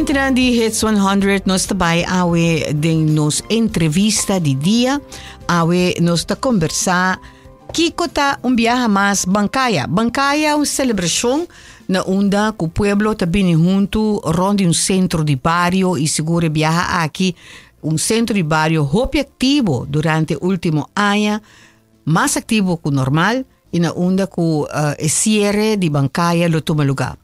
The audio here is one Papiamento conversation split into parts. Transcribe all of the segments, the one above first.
Oyentenan di Hits 100, nos ta bai awe den nos entrevista di dia. Awe nos ta conversa kiko ta un biaha mas Bancaya. Bancaya un celebracion na unda cu pueblo ta bini hunto rond di un centro di bario y sigur e biaha aki un centro di bario hopi activo durante ultimo aña, mas activo cu normal y na unda cu e cierre di Bancaya lo tuma lugar.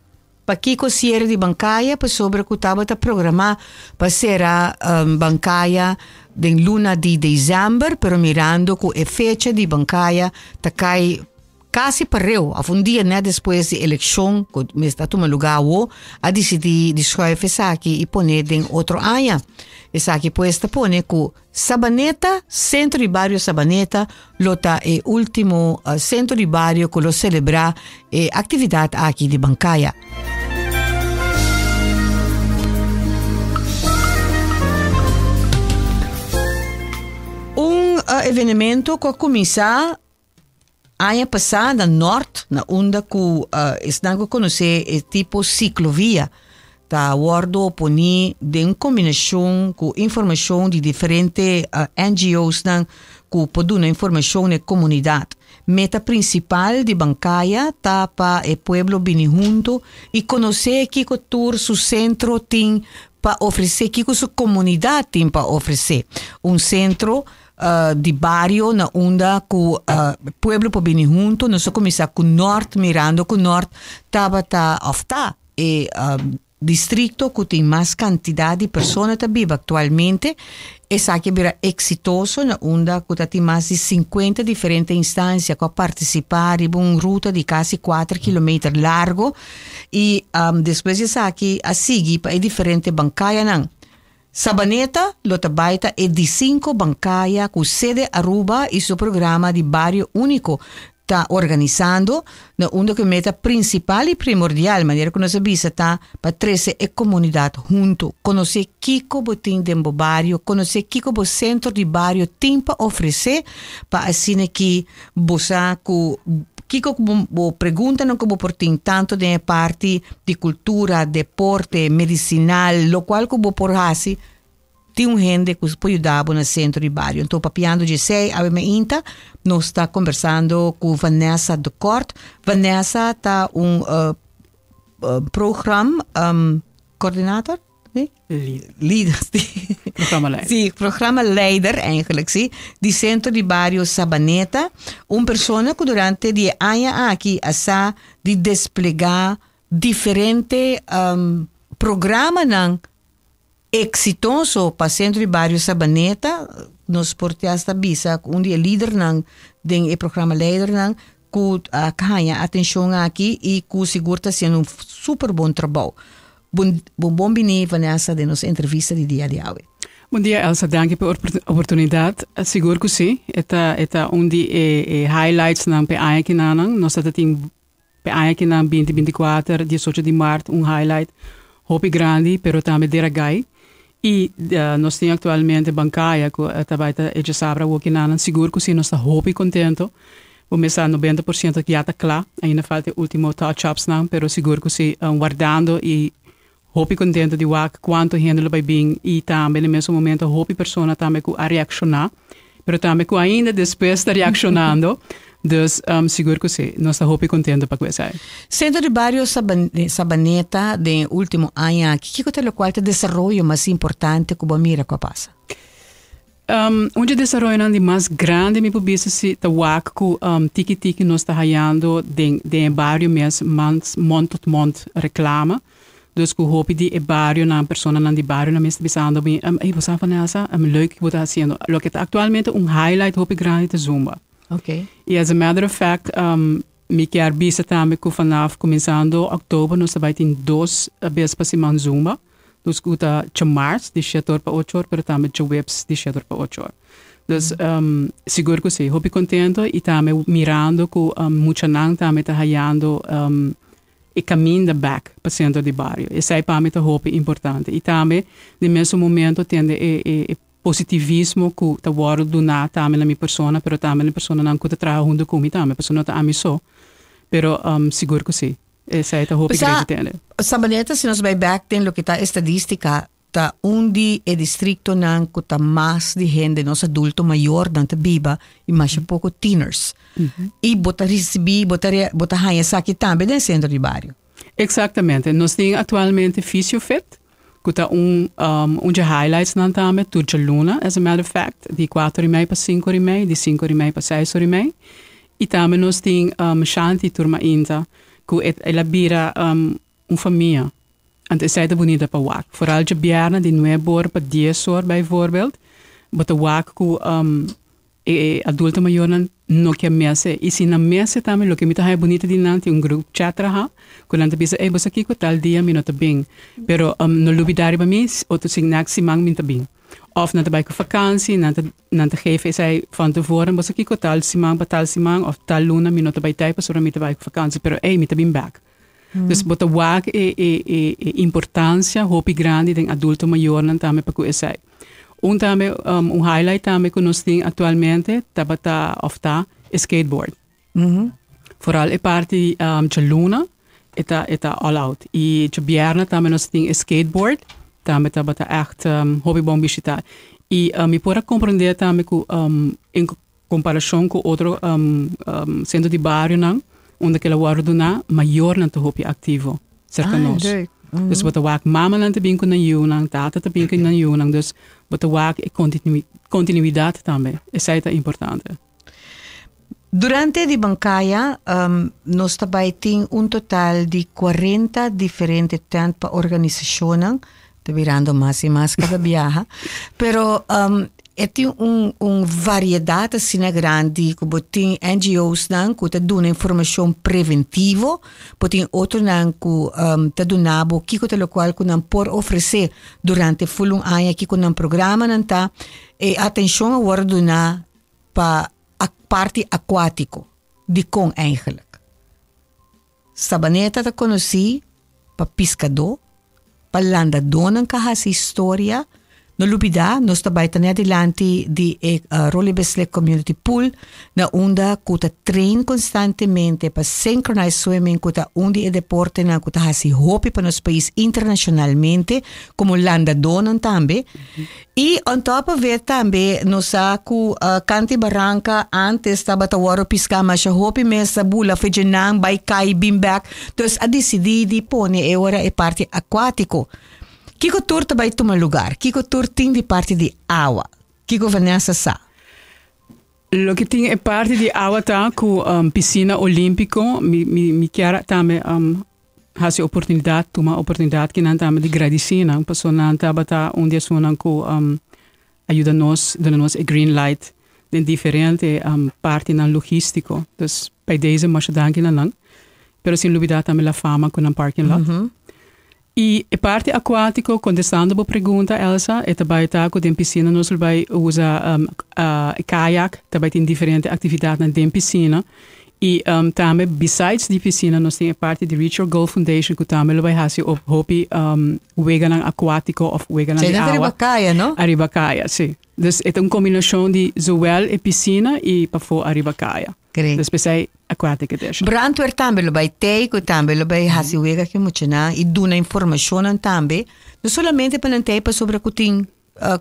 Pakiko siere di Bancaya? Pasobra ku tabata programá pa sera Bancaya den luna di desèmber, pero mirando ku e fecha di Bancaya ta kai kasi pareu òf un dia nèt despues di elekshon ku mester a tuma lugá awo, a disidí di schuif esaki i pon'é den otro aña. Esaki pues ta pone ku Sabaneta, Sentro di Bario Sabaneta lo ta e ultimo sentro di bario ku lo selebrá e aktividat aki di Bankaya. Un evenemento ku a kuminsá Aña pasá na Nort, na unda ku esnan ku konosé e tipo siklovia ta wòrdu poní den kombinashon ku informashon di diferente NGOsnan ku por duna informashon na e komunidat. Meta prinsipal di Bankaya ta pa e pueblo bini huntu i konosé kiko tur su sentro tin pa ofresé, kiko su komunidat tin pa ofresé. Un sentro di bario na unda ku pueblo por bini hunto. Nos a kuminsá ku Nort mirando ku Nort tabata òf ta e distrikto ku tin mas kantidat di persona ta biba aktualmente. Esaki a bira eksitoso na unda ku ta tin mas di sinkuenta diferente instansia ku a partisipá riba un ruta di kasi kuater kilometer largo i despues di esaki a sigui pa e diferente bankayanan. Sabaneta lo ta bai ta e di cinco bancaya cu Sede Aruba y su programa di Bario Unico ta organisando, na unda cu e meta principal y primordial, manera cu nos a bisa, ta pa trece e comunidad hunto, conoce kico bo tin den bo bario, conoce kico bo centro di bario tin pa ofrece, pa asina ki bo sa cu Kiko ku bo preguntanan ku bo por tin tantu den e parti di kultura, deporte, medisinal, lokual ku bo por hasi, tin un hende ku por yuda bo na sentro di bario. Anto papiando dje esei awe mainta nos ta kombersando ku Vanessa de Kort. Vanessa ta un program coördinator? Nee? Lider. Programma leider. Sí, programma leider eigenlijk, sí. Di Centro di Bario Sabaneta. Un persona ku durante di e aña aki a sa di desplegá diferente um, programanan eksitoso pa Centro di Bario Sabaneta. Nos por te hasta bisa ku un di e lidernan den e programma leidernan ku a haña atenshon aki i ku sigur ta hasiendo un super bon trabou. Bon bon bini Vanessa den nos entrevista di dia di awe. Bon dia Elsa, danki pa e oportunidad. Sigur cu si, e ta e ta un di e e highlights nan p'e aña kinanan. Nos ta tin p'e aña kinan binti binti kuater, diesocho di mart un highlight hopi grandi pero tambe dera gai. I nos tin aktualmente Bankaya ku ta bai ta e djasabra awor kinanan. Sigur ku si nos ta hopi kontento. Bo mes sa 90% ya ta kla, ainda falta e ultimo touch upsnan, pero sigur ku si wardando i hopi kontento di wak kuantu hende lo bai bin i tambe na e mesun momento hopi persona tambe ku a reakshoná, pero tambe ku ainda despues ta reakshonando. Dus sigur ku si, nos ta hopi kontento pa ku esei. Sentro di Bario Sabaneta den e ultimo aña aki, kiko ta lokual ta desaroyo mas importante ku bo a mira ku a pasa? Un dje desaroyonan di mas grandi mi por bisa si ta wak ku tiki tiki nos ta hayando den den e bario mes mans mond tot mond reklame. Dus ku hopi di e barionan, personanan di barionan mes ta bisando mi, ey bo sa Vanessa, leuk ku bo ta hasiendo. Loke ta aktualmente un highlight hopi grandi ta Zumba. Okay. Y as a matter of fact, mi kier bisa tambe ku vanaf kuminsando oktober nos ta bai tin dos bes pa siman Zumba. Dus ku ta djamars di shete or pa ocho or, pero tambe djaweps di shete or pa ocho or. Dus sigur ku si, hopi kontento i tambe mirando ku muchanan tambe ta hayando e kaminda bek pa sentro di bario. Esei pa mi ta hopi importante. I tambe den mesun momento tende e e positivismo ku ta wòrdu duná tambe na mi persona, pero tambe na e personanan ku ta traha huntu ku mi tambe, pasobra no ta ami so, pero sigur ku si. Esei ta hopi Pasa, great tende. Sabaneta, si nos bai back den loke ta estadística, ta un di e districtonan cu ta mas di hende, nos adulto mayornan ta biba y masha poco tieners. Y bo ta ricibi, bo ta bo ta haña esaki tambe den centro di bario. Exactamente. Nos tin actualmente Fysiofit, cu ta un um, un dje highlights nan tambe, tur djaluna, as a matter of fact, di 4 y mei pa 5 y mei, di 5 y mei pa 6 y mei. Y tambe nos tin Shanti tur mainta, cu e el a bira um, un famia. Anto esei ta bunita pa wak. Vooral djabièrnè di nuebe or pa dies or bijvoorbeeld, bo ta wak ku um, e adulto mayornan no ke mese. I si nan mese tambe, loke mi ta haña bunita di nan, tin un group chat traha, ku nan ta bisa, ey, bo sa kiko, tal dia mi no ta bin, pero um, no lubida riba mi, otro si next siman mi ta bin. Of nan ta bai ku vakansi, nan ta nan ta geef esei van tevoren, bo sa kiko, tal siman pa tal siman of tal luna mi no ta bai tei pasobra mi ta bai ku vakansi, pero ey, mi ta bin bek. Dus bo ta wak e e e e importancia hopi grandi den adulto mayornan tambe pa ku esei. Un tambe um, un highlight tambe ku nos tin actualmente tabata of ta e skateboard. Vooral e parti um, djaluna e ta e ta all out. I djabièrnè tambe nos tin e skateboard, tambe tabata echt um, hopi bon bishita. I um, mi por a comprende tambe ku um, en Komparashon ku otro sentro di barionan unda kila wòrdu duná, mayornan ta hopi aktivo serka nos. Dus bo ta wak mamanan ta bin ku nan yunan, tata ta bin ku nan yunan, dus bo ta wak e kontinuidat tambe, esei ta importante. Durante di Bankaya nos ta bai tin un total di 40 diferente tent pa organisashonnan, ta birando mas i mas kada biaha, pero E tin un un variedat asina grandi ku bo tin NGO's-nan ku ta duna informashon preventivo, bo tin otronan ku ta duna bo kiko ta lokual ku nan por ofresé durante ful un aña, kiko nan programanan ta. E atenshon a wòrdu duná pa parti akuátiko. Dikon eigenlijk? Sabaneta ta konosí pa piskadó, pa landadónan ka hasi historia. No lubidá, nos ta bai ta net dilanti di e Roly Beslik Community Pool, na unda ku ta train konstantemente pa synchronized swimming ku ta un di e deportenan ku ta hasi hopi pa nos pais internashonalmente, komo landadónan tambe. I on top of it tambe nos sa ku Kanti Baranka antes tabata wòrdu piská masha hopi mes ta bula fejenan bai kai bin bèk. Dus a disidí di pone e ora e parti akuátiko. Kiko tur ta bai tuma lugar? Kiko tur tin di parti di awa? Kiko Vanessa sa? Loke tin e parti di awa ta ku pisina olímpiko mi mi mi kier tambe hasi oportunidat, tuma oportunidat ki nan tambe di gradisí nan, pasobra nan tabata un di esunnan ku a yuda nos, duna nos e green light den diferente partinan logístiko. Dus bij deze masha danki na nan. Pero sin lubidá tambe La Fama ku nan parking lot. I e parti akuátiko, kontestando bo pregunta, Elsa, e ta bai ta ku den pisina nos lo bai usa kayak, ta bai tin diferente aktividatnan den pisina. I tambe besides di pisina nos tin e parti di Reach Your Goal Foundation ku tambe lo bai hasi op hopi weganan akuátiko òf weganan di awa. Ariba kaya, no? Ariba kaya, si. Dus e ta un kombinashon di zowel e pisina i pafó ariba kaya. Great. Dus p'esei Aquatic Edition. Brandweer tambe lo bai tei ku tambe lo bai hasi wega ku e muchanan i duna informashonnan tambe. No solamente pa nan tei pasobra ku tin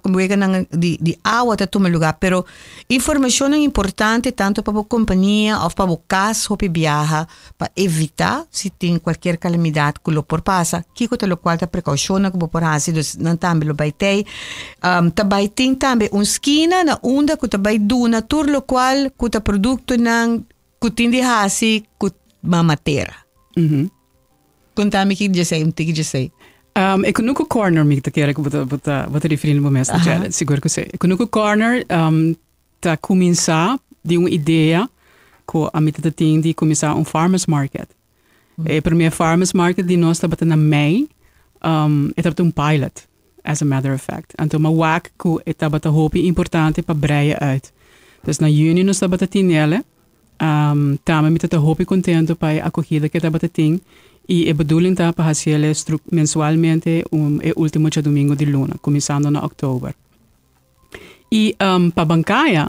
weganan di di awa ta tuma luga pero informashonnan importante tanto pa bo kompania òf pa bo kas hopi biaha pa evitá si tin kualkier kalamidat ku lo por pasa kiko ta lokual ta prekoushonnan ku bo por hasi dus nan tambe lo bai tei. Ta bai tin tambe un skina na unda ku ta bai duna tur lokual ku ta produktonan ku tin di hasi ku mama tera. Konta mi ki djesei, un tiki djesei. E Kunuku Corner mi ta kere ku bo ta bo ta bo ta refiriendo bo mes Janet, sigur ku si. E Kunuku Corner ta kuminsá di un idea ku ami ta tin di kuminsá un farmers market. E promé farmers market di nos tabata na mei, e tabata un pilot as a matter of fact. Anto mi a wak ku e tabata hopi importante pa breia uit. Dus na yüni nos tabata tinele, tambe mi ta ta hopi kontento pa e akogida ku e tabata tin i e bedoeling ta pa hasiel mensualmente e ultimo djadumingu di luna, kuminsando na òktober. I pa bankaya,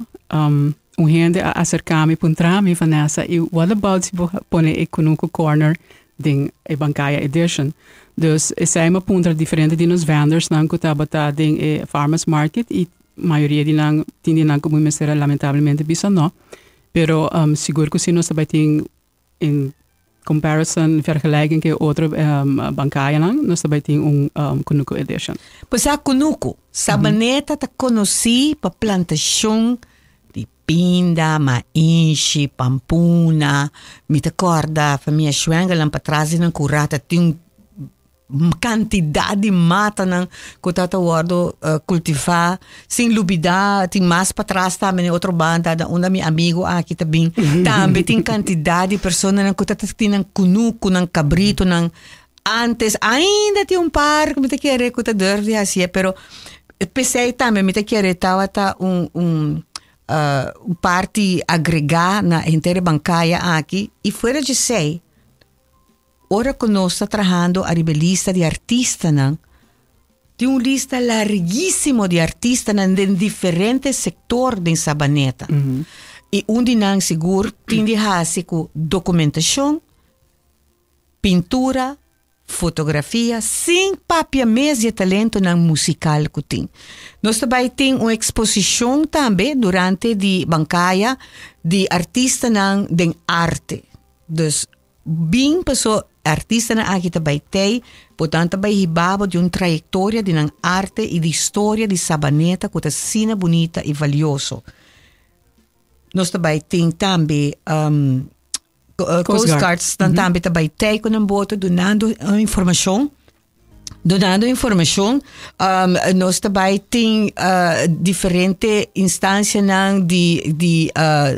un hende a aserká mi puntra mi, Vanessa, i what about si bo pone e Kunuku Corner? Den e Bancaya Edition. Dus esey mi a puntra diferente di nos vendors nan cu tabata den e farmers market y mayoria di nan tin di nan cu mi mester a lamentablemente bisa no. Pero um, sigur cu si nos ta bay tin in comparison, vergelijking cu e otro um, bancayanan, nos ta bay tin un um, Cunucu Edition. Pues a Cunucu, Sabaneta ta conoci pa plantacion di Pinda, mainshi, pampuna, mi ta kòrda famia Schwengelnan patras di nan kurá ta tin un kantidat di matanan ku ta ta wòrdu kultivá, sin lubidá tin mas patras tambe na e otro banda na unda mi amigu aki ta bin tambe tin kantidat di personanan ku ta tin nan kunuku, nan kabritonan, antes ainda tin un par ku mi ta kere ku ta durf di hasié pero P'esei tambe mi ta kere tabata un un un parti agregá na henter e bankaya aki i fuera djesei ora ku nos ta trahando ariba e lista di artistanan tin un lista larguísimo di artistanan den diferente sektor den Sabaneta i un di nan sigur tin di hasi ku dokumentashon, pintura, fotografia sin papia mes di e talentonan musical cu tin. Nos ta bay tin un exposicion tambe durante di Bancaya di artistanan den arte. Dus bin paso artistanan aki ta bay tey, bo nan ta bay hiba bo di un trayectoria di nan arte y di historia di Sabaneta cu ta asina bunita y valioso. Nos ta bay tin tambe Coast Guards nan tambe ta bai tei ku nan boto dunando informashon dunando informashon um, nos ta bai tin uh, diferente instansianan di di uh,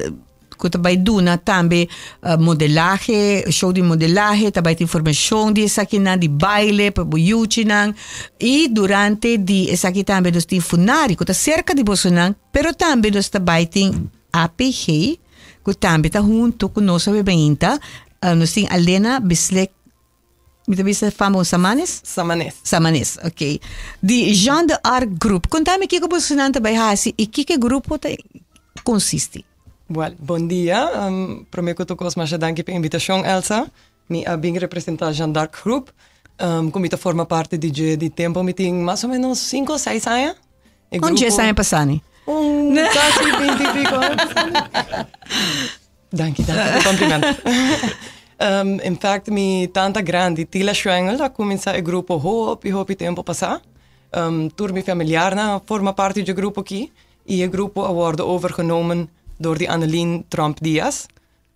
ku ta bai duna tambe uh, modelahe, show di modelahe, ta bai tin informashon di esakinan, di baile pa bo yuchinan i durante di esaki tambe nos tin funari ku ta serka di bosonan, pero tambe nos ta bai tin APG ku tambe ta huntu ku nos awe mainta. Nos tin Alena Bislek, mi ta bisa fama un Samanes? Samanes. Samanes, ok. Di Jean de Arc Group. Kontami kiko bosonan ta bai hasi i kiko e grupo ta konsisti. Wel, bon dia. Um, prome ku tur kos masha danki pa e invitashon, Elsa. Mi a bin representá Jean d'Arc Group, um, ku mi ta forma parti di dje di tempo mi tin mas o menos sinku o seis aña. E Un djes aña pasá ni. Un casi 20 y pico aña pasá ni. Danki, danki pa e compliment. Um, in fact, mi tanta grandi, Tila Schwengel, a cuminsa e grupo hopi, hopi tempo pasá. Um, tur mi familiarnan a forma parti dje grupo aki y e grupo a wordo overgenomen door di Annelien Tromp Diaz,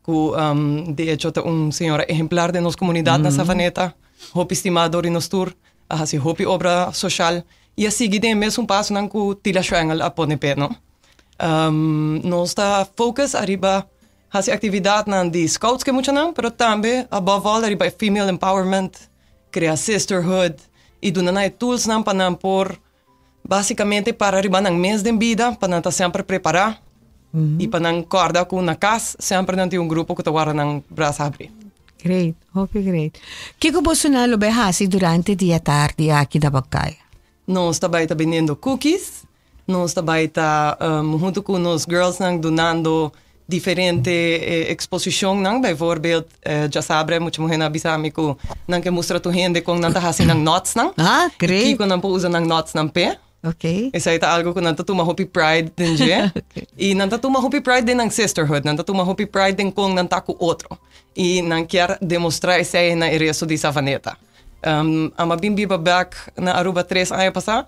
cu um, de hecho ta un señora ehemplar den nos comunidad na Savaneta, hopi stima door di nos tur, a haci hopi obra social y a sigui den e mesun pasonan cu Tila Schwengel a pone p'e, no. Um, nos ta focus ariba haci actividadnan di scouts cu e muchanan, pero tambe above all ariba e female empowerment, crea sisterhood y duna nan e toolsnan pa nan por Básicamente para riba nan mes den bida, pa nan ta semper prepará i pa nan kòrda ku na kas semper nan tin un grupo ku ta warda nan brasa habrí. Great, hopi great. Kiko bosonan lo bai hasi durante di e tardi aki na Bankaya? Nos ta bai ta bendiendo cookies, nos ta bai ta huntu ku nos girlsnan dunando Diferente eksposishonnan, bijvoorbeeld djasabre mucha muhénan a bisa mi ku nan ke mustra tur hende kon nan ta hasi nan knotsnan. Ah, great. I kiko nan por usa nan knotsnan p'e. Ok. Esei ta algu ku nan ta tuma hopi pride den dje. I nan ta tuma hopi pride den nan sisterhood, nan ta tuma hopi pride den kon nan ta ku otro. I nan kier demostrá esei na e resto di Savaneta. Amo a bin biba bèk na Aruba tres aña pasá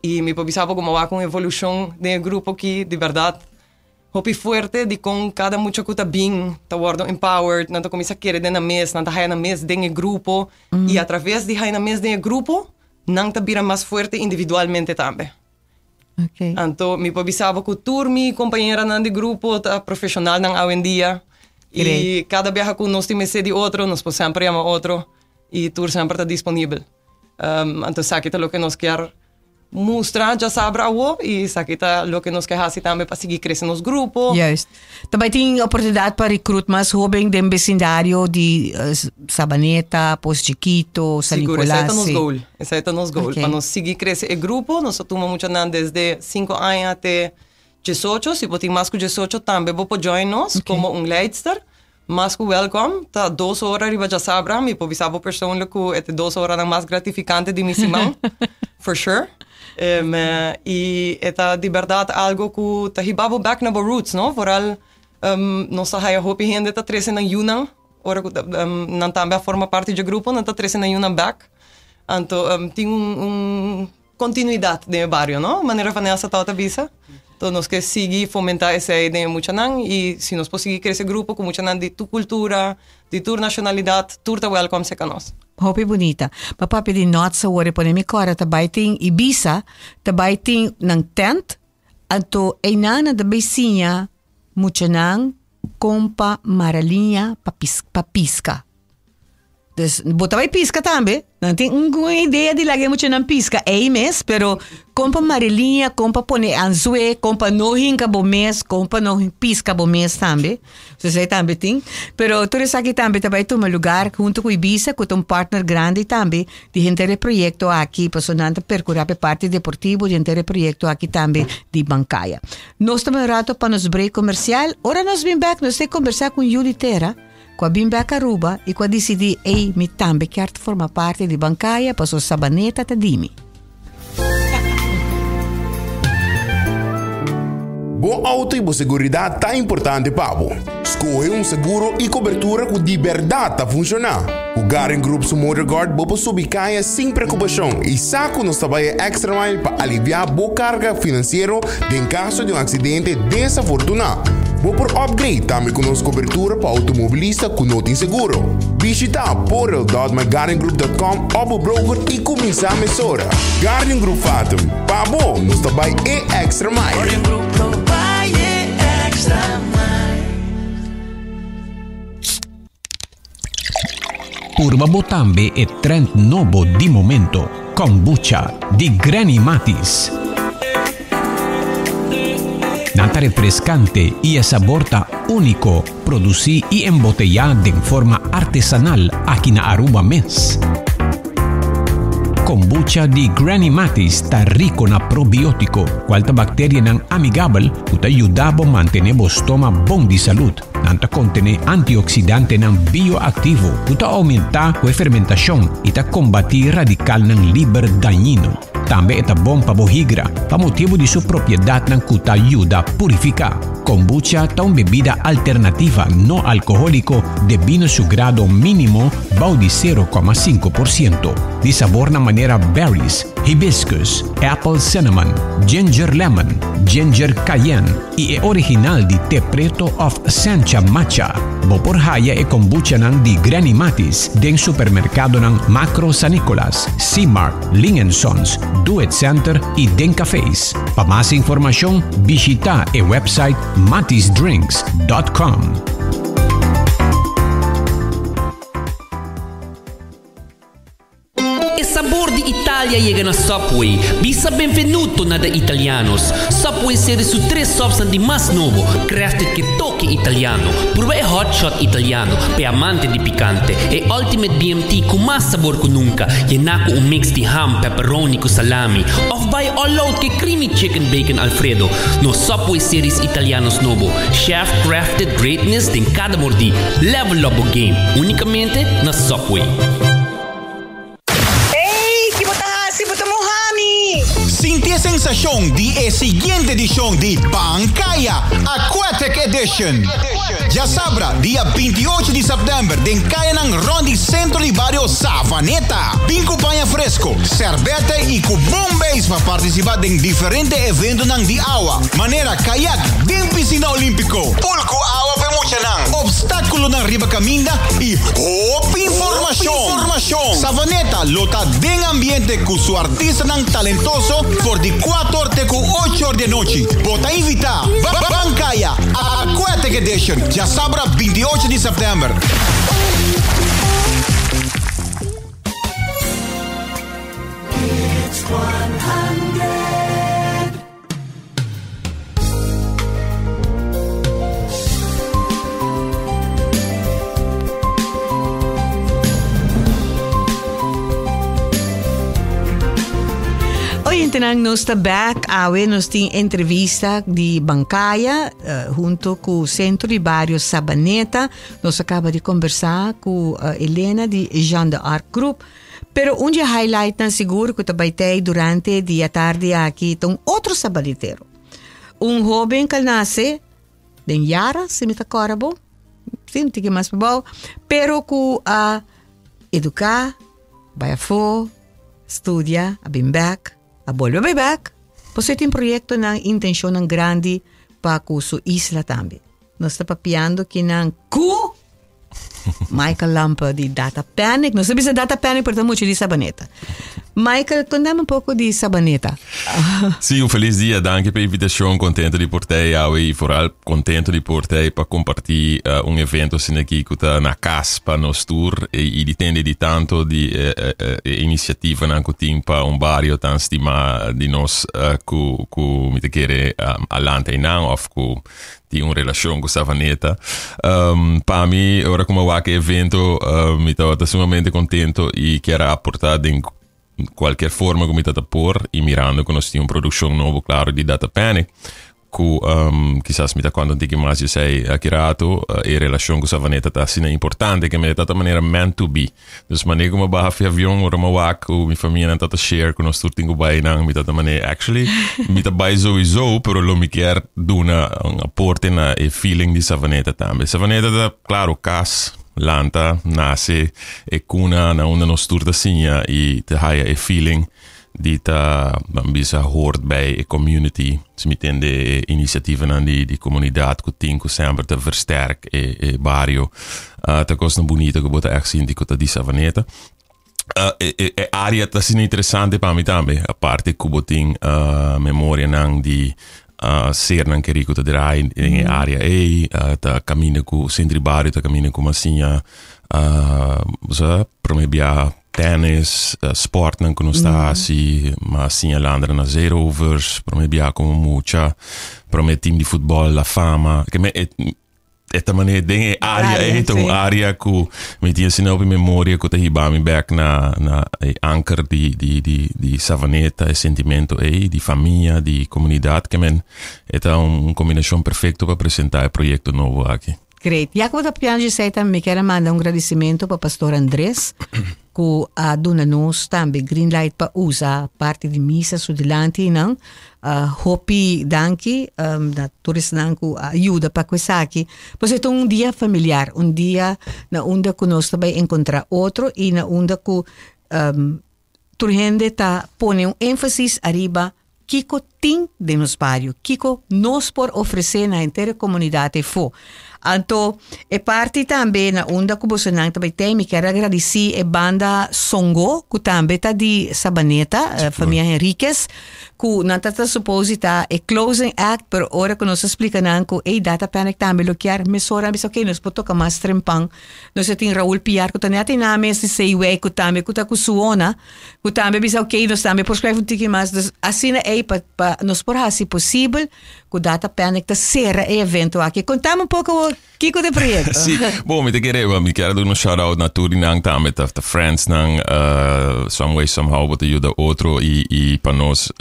i mi por bisa bo ku mi a wak un evolushon den e grupo aki di bèrdat. Hopi fuerte di kon kada mucha ku ta bin ta wòrdu empowered, nan ta kuminsá kere den nan mes, nan ta haya nan mes den e grupo i atraves di haya nan mes den e grupo nan ta bira mas fuerte individualmente tambe. Anto mi por bisa bo ku tur mi kompañeranan di grupo ta profeshonalnan awendia i kada biaha ku nos tin mester di otro nos por semper yama otro i tur semper ta disponibel. Anto esaki ta loke nos kier Mustra djasabra awo i esaki ta loke nos ke hasi tambe pa sigui krese nos grupo. Juist. Ta bai tin oportunidat pa recruit mas hoben den besindario di Sabaneta, Pos Chikito, San Sigur, Nicolas. esei ta nos sí. goal. Esei ta nos goal. Ok. Pa nos sigui krese e grupo, nos ta tuma muchanan desde sinku aña te diesocho. Si bo tin mas ku diesocho tambe bo por join nos Ok. komo un leidster. Mas ku welcome, ta 2 ora riba djasabra, mi por bisa bo persoonlijk ku e 2 oranan mas gratifikante di mi siman, for sure. I e ta di berdat algo ku ta hiba bo back na bo roots, no? Vooral nos ta haya hopi hende ta trese nan yunan, ora ku nan tambe a forma parti di grupo, nan ta trese nan yunan back. Anto tin un kontinuidat den bario, no? Manera Vanessa ta bisa. Anto nos ke sigui fomentá esei den muchanan i si nos por sigui krese grupo ku muchanan di tur kultura, di tur nashonalidat, tur ta welcome serka nos. Hopi bunita. Pa papia di not sa wori pone mi kora ta bai tin Ibisa, ta bai tin nan tent, anto einan ta bai siña muchanan kon pa mara liña pa piska. Dus bo ta bai piska tambe. Nan tin un idea di laga muchanan piska ei mes, pero kon pa mara liña, kon pa pone anzué, kon pa no hinka bo mes, kon pa no piska bo mes tambe. Dus esei tambe tin. Pero tur esaki tambe ta bai tuma lugá huntu ku Ibisa, ku ta un partner grandi tambe di henter e proyekto aki, pasobra nan ta perkurá pa e parti deportivo di henter e proyekto aki tambe di Bancaya. Nos ta bai un rato pa nos break komersial. Ora nos bin bèk, nos ta kombersá ku un yu di tera ku a bin bèk Aruba i ku a disidí, ei, mi tambe kier forma parti di Bancaya, pasobra Sabaneta ta di mi. Bo auto i bo seguridat ta importante pa bo. Skohe un seguro i kobertura ku di bèrdat ta funshoná. Ku Guardian Group su MotorGuard bo por subi kaya sin preokupashon i sa ku nos ta bai e extra mile pa aliviá bo karga finansiero den kaso di un aksidente desafortuná. Bo por upgrade tambe ku nos kobertura pa outomobilista ku no tin seguro. Bishitá portal.myguardiangroup.com òf bo broker i kuminsá mesora. Guardian Group Fatum, pa bo nos ta bai e extra mile. Guardian Group lo bai e extra mile. Purba bo tambe e trend nobo di momento, kombucha di Granny Matis. Nan ta refreskante i e sabor ta úniko, produsí i emboteyá den forma artesanal aki na Aruba mes. Kombucha di Granny Matis ta riko na probiótiko, kual ta bakterianan amigabel ku ta yuda bo mantené bo stoma bon di salud. Nan ta kontené antioksidantenan bioaktivo ku ta oumentá ku e fermentashon i ta kombatí radikalnan liber dañino. Tambe e ta bon pa bo higra, pa motibu di su propiedatnan ku ta yuda purifiká. Kombucha ta un bebida alternativa no alkohóliko debí na su grado mínimo bou di 0,5%. Di sabornan manera berries, hibiscus, apple cinnamon, ginger lemon, ginger cayenne i e original di te preto òf sencha matcha. Bo por haya e kombuchanan di Granny Matis den supermerkadonan Makro San Nicolas, Seamark, Ling and Sons, Do It Center i den cafés. Pa mas informashon bishitá e website matisdrinks.com. E sabor di Italia yega na Subway. Bisa benvenuto na The Italianos. Subway seri su tres subsnan di mas nobo, crafted ke toke italiano. Prueba e hot shot italiano, p'e amante di picante. E ultimate BMT cu mas sabor cu nunca, yená cu un mix di ham, pepperoni cu salami. Of bai all out ke creamy chicken bacon alfredo. Nos Subway series italianos nobo, chef crafted greatness den cada mordí. Level up bo game, unicamente na Subway. Ey, ki bo ta hasi? Bo ta muha mi! Sinti e sensashon di e siguiente edishon di Bancaya Aquatic Edition. Djasabra, dia 28 di sèptèmber den kayanan rònt di sentro di bario Savaneta. Bin ku paña fresko, sèrbètè i ku bon beis pa partisipá den diferente eventonan di awa, manera kayak den pisina olímpiko, pool ku awa pa e muchanan, opstákulonan riba kaminda i hopi informashon. Savaneta lo ta den ambiente ku su artistanan talentoso for di kuator te ku ocho or di anochi. Bo ta invitá! Bancaya Aquatic Edition, djasabra 28 di sèptèmber. Hits 100. Oyentenan nos ta back awe nos tin entrevista di Bancaya uh, hunto cu Centro di Barrio Sabaneta. Nos acaba di conversa cu uh, Elena di Jean de Arc Group. Pero un di highlight nan sigur cu ta bay tey durante di atardi aki ta un otro sabanetero. Un hoben cu nace den Yara, si mi ta corda bo, si un tiki mas pabao, pero cu a educa, bay afo, studia, a bin bek, a bolbe bay bek, pasobra e tin proyectonan, intencionnan grandi pa cu su isla tambe. Nos ta papiando kinan cu Michael Lampe di Data Panic. Nos ta bisa Data Panic, pero ta mucho di Sabaneta. Michael, contame un poco di Sabaneta. Sí, un feliz dia. Danki pa e invitacion. Contento di por t'ei awe y vooral contento di por t'ei pa comparti uh, un evento asina aki cu ta na cas pa nos tur y, y di tende di tanto di eh, eh, eh, e iniciativanan cu tin pa un bario tan stima di nos uh, cu, cu mi ta kere um, alanta einan of cu tin un relacion cu Savaneta. Um, pa mi, ora cu mi wak e evento, uh, mi tabata sumamente contento y kier a aporta den cualkier forma cu mi tata por y mirando cu nos tin un produccion nobo, claro, di Data Panic, cu um, kisas mi ta conta un tiki mas di esey aki rato, uh, e relacion cu Savaneta ta asina importante que mi tata manera meant to be. Dus manera cu mi baha fi avion, ora mi wak cu mi famianan tata share cu nos tur tin cu bai nan, mi tata manera actually mi ta bai sowieso, pero lo mi kier duna un aporte na e feeling di Savaneta tambe. Savaneta ta, claro, cas, lanta, nace, e cuna na unda nos tur ta siña y ta haya e feeling di ta, ban bisa, hoort bij e community. Si mi tende e iniciativanan di, di comunidad cu tin cu semper ta versterk e, e bario. Uh, ta cosnan bunita cu bo ta echt sinti cu ta di Savaneta. Uh, e, e, e area ta asina interesante pa mi tambe. Aparte cu bo tin uh, memorianan di uh, sernan kerí cu ta draai den e area ei. Uh, ta caminda cu Centro di Bario, ta caminda cu Masiña. Uh, bo sa, prome bia tennis, uh, sportnan cu nos ta hasi, ma siña landra na Zeerovers, prome bia como mucha, prome team di futbol La Fama. Ke me, e, e ta manera den e area Area, ei, ta un sí. area cu mi tin asina hopi memoria cu ta hiba mi bek na, na e anker di, di, di, di Savaneta, e sentimento ei, di famia, di comunidad. Ke men, e ta un, un combinacion perfecto pa presenta e proyecto nobo aki. Great. Ya ku bo ta piano djesei tambe mi kier a manda un gradisimentu pa Pastor Andres ku a duna nos tambe green light pa usa parti di misa su dilanti einan. Hopi danki na tur esnan ku a yuda pa ku esaki. Pasobra e ta un dia familiar, un dia na unda ku nos ta bai enkontra otro i na unda ku tur hende ta pone un énfasis ariba kiko tin den nos bario, kiko nos por ofresé na henter e komunidat efó. Anto e parti tambe na unda ku bosonan ta bai tei, mi kier a gradisí e banda Songo ku tambe ta di Sabaneta, famia Henriquez, ku nan ta ta supose ta e closing act, pero ora ku nos a splika nan ku ey Data Panic tambe lo kier, mesora nan bisa ok nos por toka mas trempan. Nos a tin Raul Piar ku ta net einan mes di Seyway ku tambe ku ta ku Suona. Ku tambe bisa ok nos tambe por skref un tiki mas. Dus asina ei pa pa nos por hasi posibel ku Data Panic ta sera e evento aki. Kontame un poko awor kiko ta e proyekto. Sí, bon mi ta kere mi kier a duna un shout out na tur di nan tambe ta ta friends nan some way somehow bo ta yuda otro i i pa nos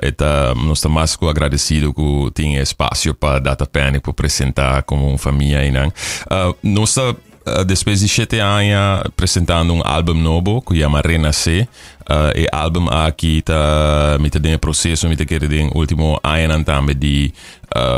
e ta nos ta mas ku agradesido ku tin e espasio pa Data Panic por presenta komo un famia einan. Nos ta Despues di shete aña presentando un album nobo cu yama Renace. E album aki ta mi ta den e proceso, mi ta kere den ultimo añanan tambe di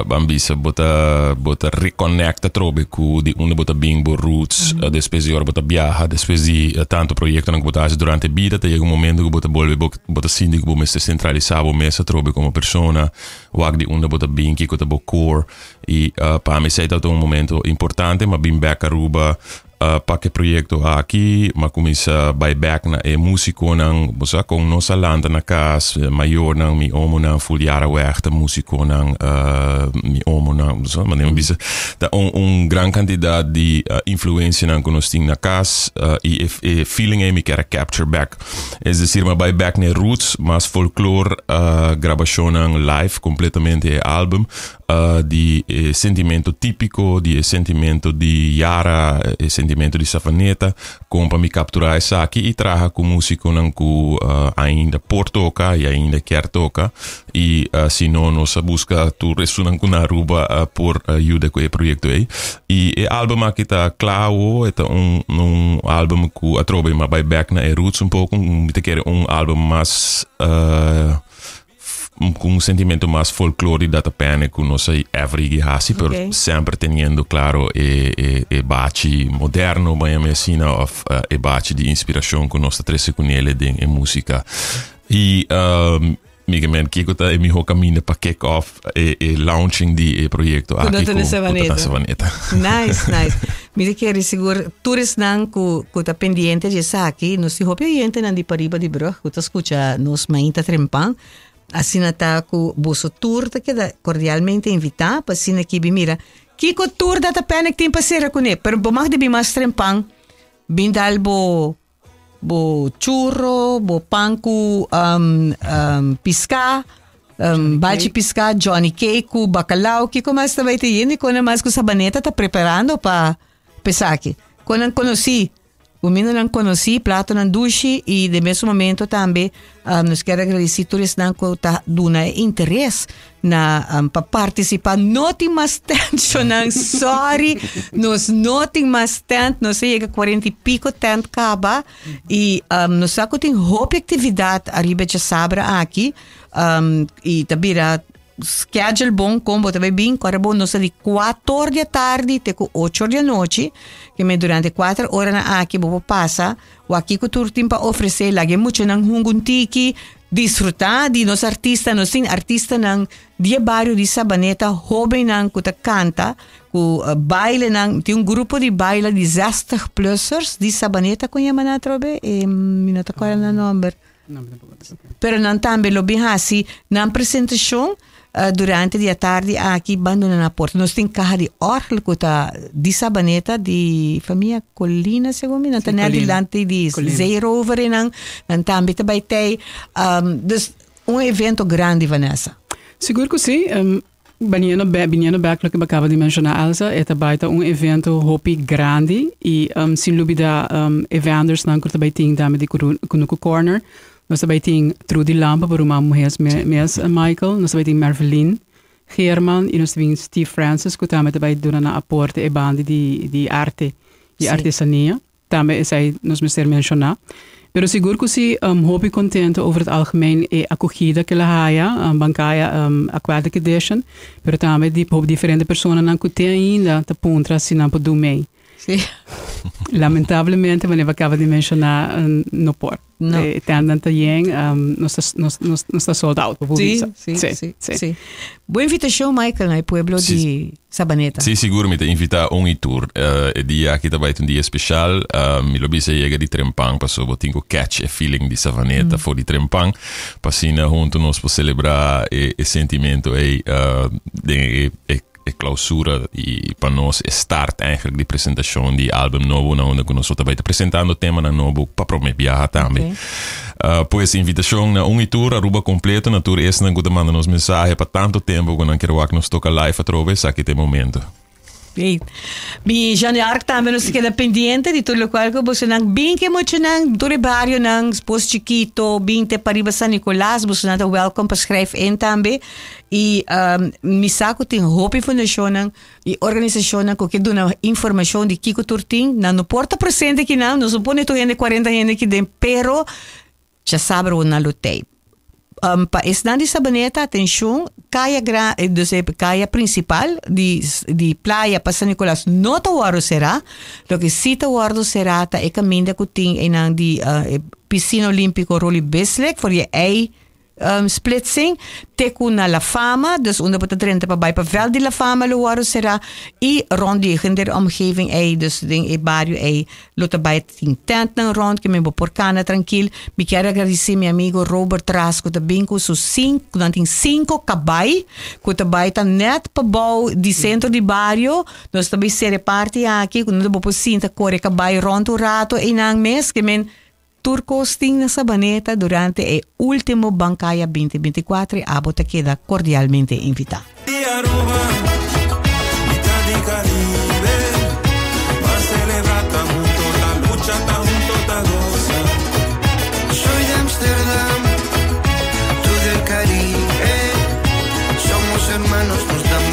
ban bisa bo ta bo ta reconnect atrobe cu di unda bo ta bin, bo roots, despues di ora bo ta biaha, despues di tanto proyectonan cu bo ta haci durante bida ta yega un momento cu bo ta bolbe bo bo ta sinti cu bo mester centralisa bo mes atrobe como persona, wak di unda bo ta bin, kico ta bo core. Y pa mi esey tabata un momento importante, m'a bin bek Aruba pa ke proyecto aki, m'a cuminsa bay bek na e musiconan, bo sa con nos a lanta na cas, mayornan, mi omonan full jara weg ta musiconan, mi omonan, bo sa, manera mi bisa, ta un un gran cantidad di influencianan cu nos tin na cas y e feeling ey mi kier a capture bek. Es decir, m'a bay bek na e roots, mas folklore, grabacionnan live completamente e album. Di e sentimento típico, di e sentimento di yara, e sentimento. sentimento di Savaneta, kon pa mi kapturá esaki i traha ku músikonan ku ainda por toka i ainda kier toka i si no nos a buska tur esunnan ku na Aruba por yuda ku e proyekto ei. I e album aki ta kla awo, e ta un un album ku atrobe mi a bai bèk na e roots un poko, mi ta kere un album mas ku un sentimento mas folklor di Data Panic ku nos a ever yegi hasi, pero okay. Semper teniendo claro e, e, e bachi moderno, ban yama asina, of uh, e bachi di inspiracion ku nos ta trese ku nele den e música. I um, mi men kiko ta e miho camino pa kick off e, e launching di e proyecto aki ku, ku ta Savaneta. Nice, nice. Mi ta kere sigur tur esnan ku ku ta pendiente di esaki, nos tin hopi oyentenan di pariba di brug ku ta skucha nos mainta trempan. Asina ta ku boso tur ta keda kordialmente invitá pa asina ki bin mira kiko tur Data Panic tin pa sera kuné. Pero bo mag di bin mas trempan, bin dal bo bo churro, bo pan ku um, um, piská, um, balchi piská, Johnny cake ku bacalao, kiko mas ta bai te yendo i kona mas ku Sabaneta ta preparando pa pesaki. Konan konosí, kumindanan konosí, platonan dushi i den mesun momento tambe um, nos kier agradesí tur esnan ku ta duna e interes na um, pa participa. No tin mas tent, shonan, sorry. Nos no tin mas tent. Nos a yega 40 y pico tent caba. Y um, nos sa cu tin hopi actividad ariba djasabra aki. Um, y ta bira schedule bon con bo ta bay bin. Ora bo nos ta di 4 or di tardi te cu 8 or di anochi. Que me durante 4 ora na aki bo por pasa. Wak kico tur tin pa ofrece. Laga e muchanan hunga un tiki. Disfrutá di nos artista, nos tin artistanan di e bario di Sabaneta, hóbennan ku ta kanta, ku bailenan, tin un grupo di baila di zestig plussers di Sabaneta, kon yama nan atrobe? E mi no ta kòrda nan nòmber. Pero nan tambe lo bin hasi nan presentashon Durante di atardi aki ban duna nan aporte. Nos tin kaha di orgel ku ta di Sabaneta di famia Colina segun mi. Nan ta net dilanti di Zeerover ei nan. Nan tambe ta bai tei. Dus un evento grandi Vanessa. Sigur ku si. Biniendo biniendo bek loke bo a kaba di menshoná Elsa, e ta bai ta un evento hopi grandi i sin lubida e vendersnan ku ta bai tin tambe di Kunuku Corner. Nos ta bai tin Trudy Lampe pa ruman muhes mes Michael, nos ta bai tin Merveline Geerman y nos ta bin Steve Francis cu tambe ta bai duna nan aporte e banda di di arte y artesania. Tambe esai nos mester menciona. Pero sigur cu si hopi contento over het algemeen e acogida cu el a haya, Bancaya Aquatic Edition, pero tambe di hopi diferente personanan cu te ainda ta puntra si nan por do mee. Sí. Lamentablemente, wanneer we acaba di menciona, no por. No. E tendan ta yen, nos ta, nos, nos, nos ta sold out, por Sí, bisa. sí, sí, sí. Buen invitacion, Michael, na e pueblo Sí. di Sabaneta. Sí, sigur mi ta invita un y tur. E dia aki ta bai ta un dia special. Mi lo bisa yega di Trempan paso bo tin cu catch e feeling di Savaneta for di Trempan. Pa asina hunto nos por celebra e, e sentimento ey den e, e E clausura y pa nos e start eigenlijk di presentacion di album nobo na unda cu nos lo ta bay ta presentando temanan nobo pa prome biaha tambe. Okay. Pues invitacion na un y tur Aruba completo na tur esnan cu ta manda nos mensahe pa tanto tempo cu nan kier wak nos toca live atrobe esaki ta e momento. Great. Mi Jean de Arc tambe nos ta keda pendiente di tur locual cu bosonan bin ke muchanan tur e barionan Pos Chikito bin te pariba San Nicolas bosonan ta welcome pa schrijf in tambe. I mi sa ku tin hopi fundashonnan i organisashonnan ku ke duna informashon di kiko tur tin. Nan no por ta presente akinan, nos no pone tur hende kuarenta hende aki den, pero djasabra bo nan lo tei. Pa esnan di Sabaneta, atenshon, kaya gran, dus e kaya prinsipal di di playa pa San Nicolas no ta wòrdu será. Loke si ta wòrdu será ta e kaminda ku tin einan di e pisina olímpiko Roly Bisslik for di ei Splitsing te ku na La Fama, dus unda bo ta drenta pa bai pa veld di La Fama lo wòrdu será i rònt di henter omgeving ei, dus den e bario ei lo ta bai tin tèntnan rònt ke men bo por kana trankil. Mi kier agradisé mi amigo Robert Ras ku ta bin ku su sinku, nan tin sinku kabai ku ta bai ta nèt pabou di sentro di bario, nos ta bai sera e parti aki ku bo por sinta kore kabai rònt un rato einan mes ke men Tur kos tin na Sabaneta durante e ultimo Bancaya 2024 y abo ta keda cordialmente invita. Di Aruba, mitad di Caribe, pa celebra ta Nos ta.